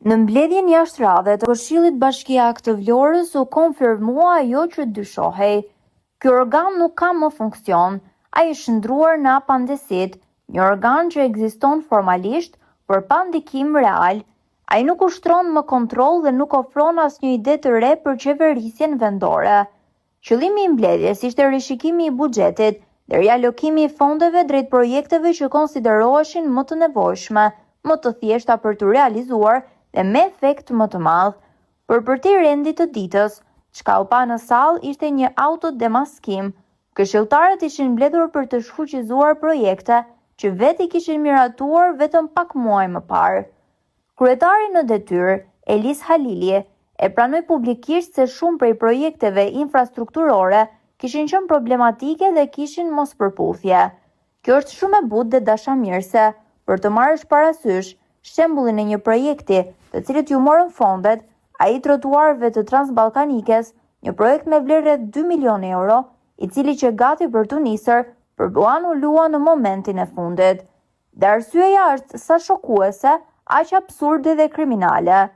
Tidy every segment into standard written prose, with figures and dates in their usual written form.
Në mbledhjen jashtë radhe të Këshillit Bashkiak të Vlorës u konfirmua ajo që dyshohej. Ky organ nuk ka më funksion. Ai është shndërruar në apandesit, një organ që ekziston formalisht, por pa ndikim real. Ai nuk ushtron më kontroll dhe nuk ofron asnjë ide të re për qeverisjen vendore. Qëllimi i mbledhjes ishte rishikimi i buxhetit dhe rialokimi i fondeve drejt projekteve që konsideroheshin më të nevojshme, më të thjeshta për t'u realizuar dhe me efekt më të madh. Por përtej rendit të ditës, çka u pa në sallë ishte një autodemaskim. Këshilltarët ishin mbledhur për të shfuqizuar projekte që vetë i kishin miratuar vetëm pak muaj më parë. Kryetari në detyrë, Elis Halili, e pranoi publikisht se shumë prej projekteve infrastrukturore kishin qenë problematike dhe kishin mospërputhje. Kjo është shumë e butë dhe dashamirëse, por të marrësh parasysh shembullin e një projekti, të cilit iu morën fondet, ai i trotuarëve të Transballkanikes, një projekt me vlerë rreth 2 milionë euro, i cili qe gati për t'u nisur, por u anulua në momentin e fundit. Dhe arsyeja është sa shokuese, aq absurde dhe kriminale.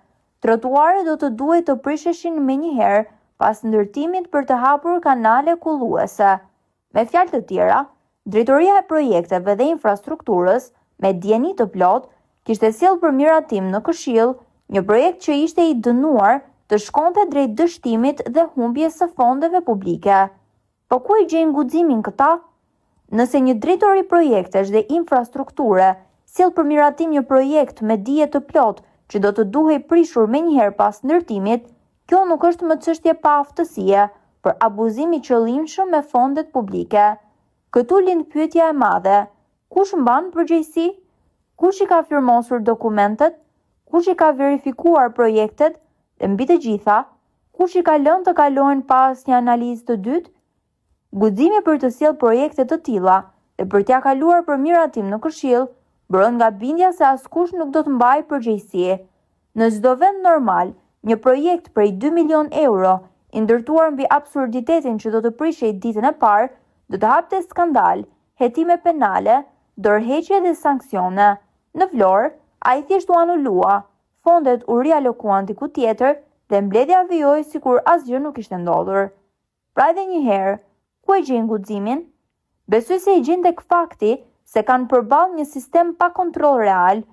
Trotuaret do të duhej të prisheshin menjëherë pas ndërtimit për të hapur kanale kulluese. Me fjalë të tjera, Drejtoria e Projekteve dhe Infrastrukturës, me dijeni të plotë, kishte sjellë për miratim në Këshill një projekt që ishte i dënuar të shkonte drejt dështimit dhe humbjes së fondeve publike. Po ku e gjejnë guximin këta? Nëse një drejtori projektesh dhe infrastrukture sjell për miratim një projekt me dije të plotë që do të duhej prishur menjëherë pas ndërtimit, kjo nuk është më çështje paaftësie, por abuzim i qëllimshëm me fondet publike. Këtu lind pyetja e madhe, kush mban përgjegjësi? Kush i ka firmosur dokumentet? Kush i ka verifikuar projektet? Dhe mbi të gjitha, kush i ka lënë të kalojnë pa asnjë analizë të dytë? Guximi për të sjellë projekte të tilla dhe për t'ia kaluar për miratim në Këshill, buron nga bindja se askush nuk do të mbajë përgjegjësi. Në çdo vend normal, një projekt prej 2 milionë euro, i ndërtuar mbi absurditetin që do të prishej ditën e parë, do të hapte skandal, hetime penale, dorëheqje dhe sanksione. Në Vlorë, ai thjesht u anulua, fondet u rialokuan diku tjetër dhe mbledhja vijoi sikur asgjë nuk ishte ndodhur. Pra edhe një herë, ku e gjejnë guximin? Besoj se e gjejnë tek fakti se kanë përballë një sistem pa kontroll real,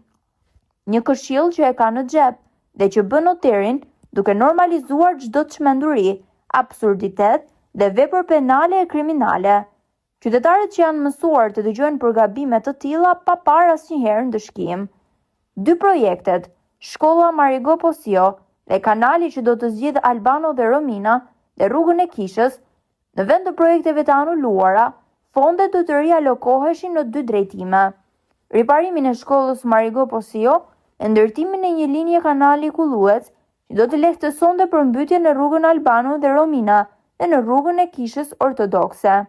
një këshill që e ka në xhep dhe që bën noterin duke normalizuar çdo çmenduri, absurditet dhe vepër penale e kriminale. Qytetarët që janë mësuar të dëgjojnë për gabime të tilla pa parë asnjëherë ndëshkim. Dy projektet, shkolla Marigo Posio dhe kanali që do të zgjidhë Albano dhe Romina dhe rrugën e Kishës, në vend të projekteve të anuluara, fondet do të rialokoheshin në dy drejtime. Riparimin e shkollës Marigo Posio dhe ndërtimin e një linje kanali kullues që do të lehtësonte përmbytjen në rrugën Albano dhe Romina dhe në rrugën e Kishës Ortodokse.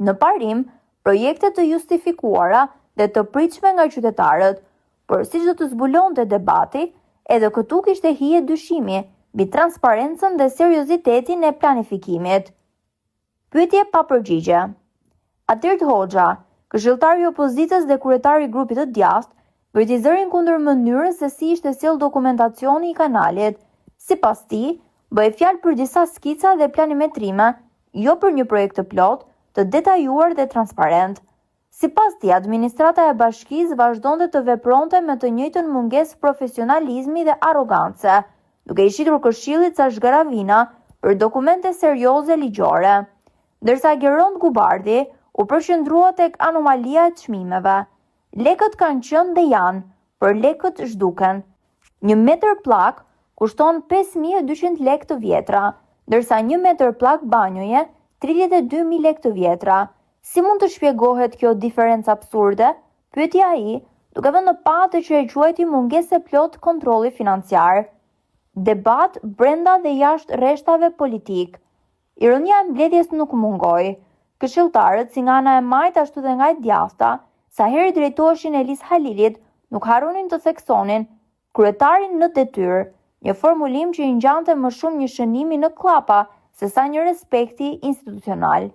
Në parim, projekte të justifikuara dhe të pritshme nga qytetarët, por siç do të zbulonte debati, edhe këtu kishte hije dyshimi mbi transparencën dhe seriozitetin e planifikimit. Pyetje pa përgjigje. Atird Hoxha, këshilltar i opozitës dhe kryetar i grupit të djathtë, ngriti zërin kundër mënyrës se si ishte sjellë dokumentacioni i kanalit. Sipas tij, bëhej fjalë për disa skica dhe planimetrime, jo për një projekt të plotë, të detajuar dhe transparent. Sipas tij, administrata e bashkisë vazhdonte të vepronte me të njëjtën mungesë profesionalizmi dhe arrogance, duke i shitur këshillit ca zhgaravina për dokumente serioze ligjore. Ndërsa Gerond Gubardhi u përqendrua tek anomalia e çmimeve. Lekët kanë qenë dhe janë, por lekët zhduken. Një metër pllakë kushton 5200 lekë të vjetra, ndërsa një metër pllakë banjoje 32000 lekë të vjetra. Si mund të shpjegohet kjo diferencë absurde? pyeti ai, duke vënë në pah atë që e quajti mungesë e plotë kontrolli financiar. Debat brenda dhe jashtë rreshtave politikë. Ironia e mbledhjes nuk mungoi. Këshilltarët, si nga ana e majtë ashtu dhe nga e djathta, sa herë i drejtoheshin Elis Halilit, nuk harronin të theksonin kryetarin në detyrë, një formulim që i ngjante më shumë një shënimi në kllapa sesa një respekti institucional.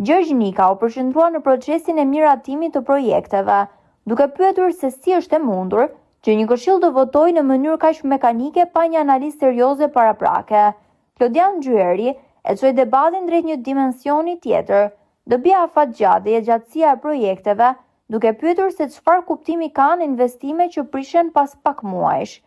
Gjergj Nika u përqendrua në procesin e miratimit të projekteve, duke pyetur se si është e mundur që një këshill të votojë në mënyrë kaq mekanike pa një analizë serioze paraprake. Klodian Xhyeri e çoi debatin drejt një dimensioni tjetër, dobia afatgjatë dhe jetëgjatësia e projekteve, duke pyetur se çfarë kuptimi kanë investime që prishen pas pak muajsh.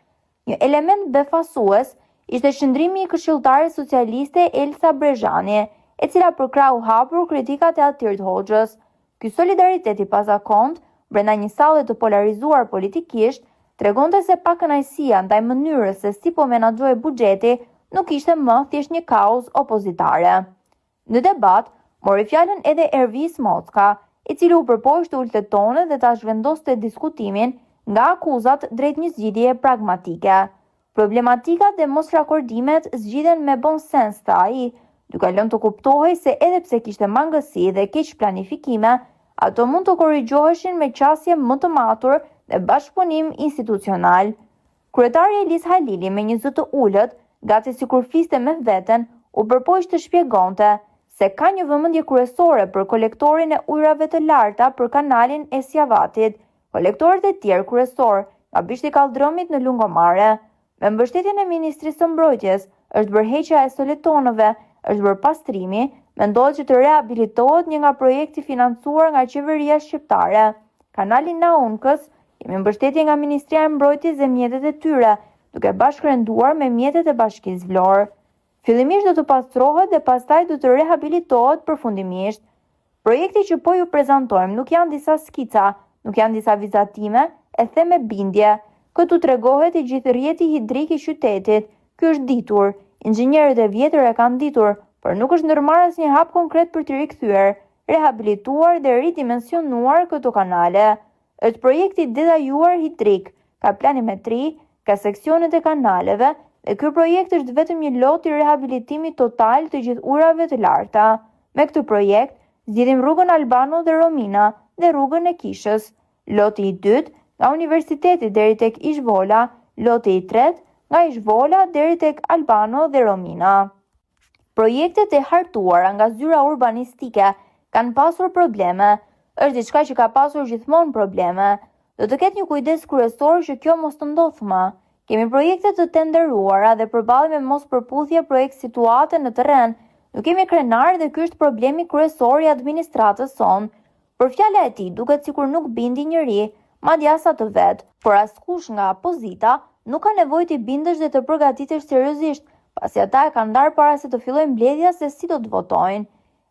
Një element befasues ishte qëndrimi i këshilltares socialiste Elsa Brezhani, e cila përkrahu hapur kritikat e Altird Hoxhës. Ky solidaritet i pazakontë, brenda një salle të polarizuar politikisht, tregonte se pakënaqësia ndaj mënyrës se si po menaxhohej buxheti nuk ishte më thjesht një kauzë opozitare. Në debat, mori fjalën edhe Ervis Mocka, i cili u përpoq të ulte tonet dhe ta zhvendoste diskutimin nga akuzat drejt një zgjidhjeje pragmatike. Problematikat dhe mosrakordimet zgjidhen me bon sens, tha ai, duke lënë të kuptohej se edhe pse kishte mangësi dhe keqplanifikime, ato mund të korrigjoheshin me qasje më të matur dhe bashkëpunim institucional. Kryetari Elis Halili me një zë të ulët, gati sikur fliste me veten, u përpoq të shpjegonte se ka një vëmendje kryesore për kolektorin e ujërave të larta për kanalin e Siavatit, kolektorët e tjerë kryesorë nga Bishti i Kalldrëmit në Lungomare. Me mbështetjen e Ministrisë së Mbrojtjes, është bërë heqja e soletonëve, është bërë pastrimi, mendohet që të rehabilitohet një nga projekt i financuar nga qeveria shqiptare. Kanali i Naunkës Kemi mbështetje nga Ministria e Mbrojtjes dhe mjetet e tyre, duke bashkërenduar me mjetet e Bashkisë Vlorë. Fillimisht do të pastrohet dhe pastaj do të rehabilitohet përfundimisht. Projekti që po ju prezantojmë nuk janë disa skica, nuk janë disa vizatime, e them me bindje. Këtu tregohet i gjithë rrjeti hidrik i qytetit. Ky është ditur, inxhinierët e vjetër e kanë ditur, por nuk është ndërmarrë asnjë hap konkret për t'i rikthyer, rehabilituar dhe ridimensionuar këto kanale. Është projekt i detajuar hidrik, ka planimetri, ka seksionet e kanaleve dhe ky projekt është vetëm një lot i rehabilitimit total të gjithë ujërave të larta. Me këtë projekt, zgjidhim rrugën Albano dhe Romina dhe rrugën e Kishës. Loti i dytë, nga Universiteti deri tek Ish-Vola, loti i tretë, nga Ish-Vola deri tek Albano dhe Romina. Projektet e hartuara nga zyra urbanistike kanë pasur probleme. Është diçka që ka pasur gjithmonë probleme. Do të ketë një kujdes kryesor që kjo mos të ndodhë më. Kemi projekte të tenderuara dhe përballemi me mospërputhje projekt situate në terren. Nuk jemi krenarë dhe ky është problemi kryesor i administratës sonë. Por fjala e tij duket sikur nuk bindi njeri, madje as atë vetë. Por askush nga opozita nuk ka nevojë t'i bindësh dhe të përgatitesh seriozisht, pasi ata e kanë ndarë para se të fillojë mbledhja se si do të votojnë.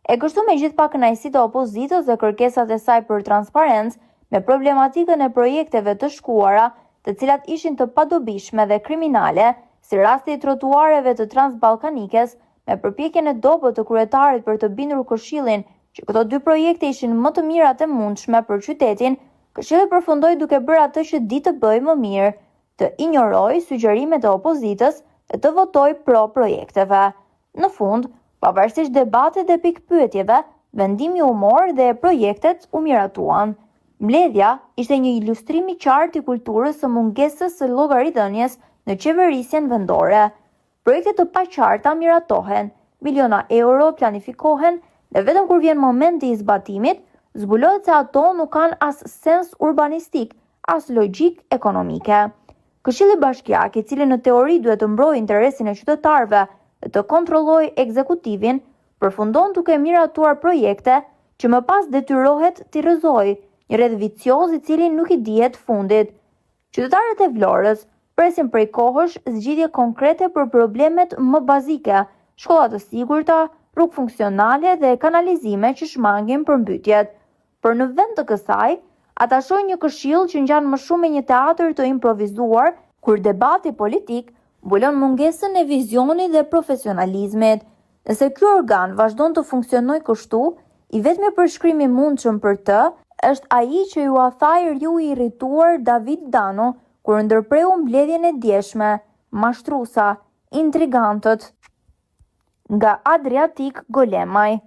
E kështu me gjithë pakënaqësitë e opozitës dhe kërkesat e saj për transparencë, me problematikën e projekteve të shkuara, të cilat ishin të padobishme dhe kriminale, si rasti i trotuareve të Transballkanikes, me përpjekjen e dobët të kryetarit për të bindur këshillin që këto dy projekte ishin më të mirat e mundshme për qytetin, këshilli përfundoi duke bërë atë që di të bëjë më mirë, të injorojë sugjerimet e opozitës dhe të votojë pro projekteve. Në fund, pavarësisht debatit dhe pikëpyetjeve, vendimi u mor dhe projektet u miratuan. Mbledhja ishte një ilustrim i qartë i kulturës së mungesës së llogaridhënies në qeverisjen vendore. Projekte të paqarta miratohen, miliona euro planifikohen dhe vetëm kur vjen momenti i zbatimit, zbulohet se ato nuk kanë as sens urbanistik, as logjikë ekonomike. Këshilli Bashkiak, i cili në teori duhet të mbrojë interesin e qytetarëve dhe të kontrollojë ekzekutivin, përfundon duke miratuar projekte që më pas detyrohet t'i rrëzojë, një rreth vicioz i cili nuk i dihet fundit. Qytetarët e Vlorës presin prej kohësh zgjidhje konkrete për problemet më bazike, shkolla të sigurta, rrugë funksionale dhe kanalizime që shmangin përmbytjet. Por në vend të kësaj, ata shohin një këshill që ngjan më shumë me një teatër të improvizuar, kur debati politik mbulon mungesën e vizionit dhe profesionalizmit. Nëse ky organ vazhdon të funksionojë kështu, i vetmi përshkrim i mundshëm për të është ai që jua tha i riu i irrituar David Dano kur ndërpreu mbledhjen e djeshme, mashtrusa, intrigantët. Nga Adriatik Golemaj.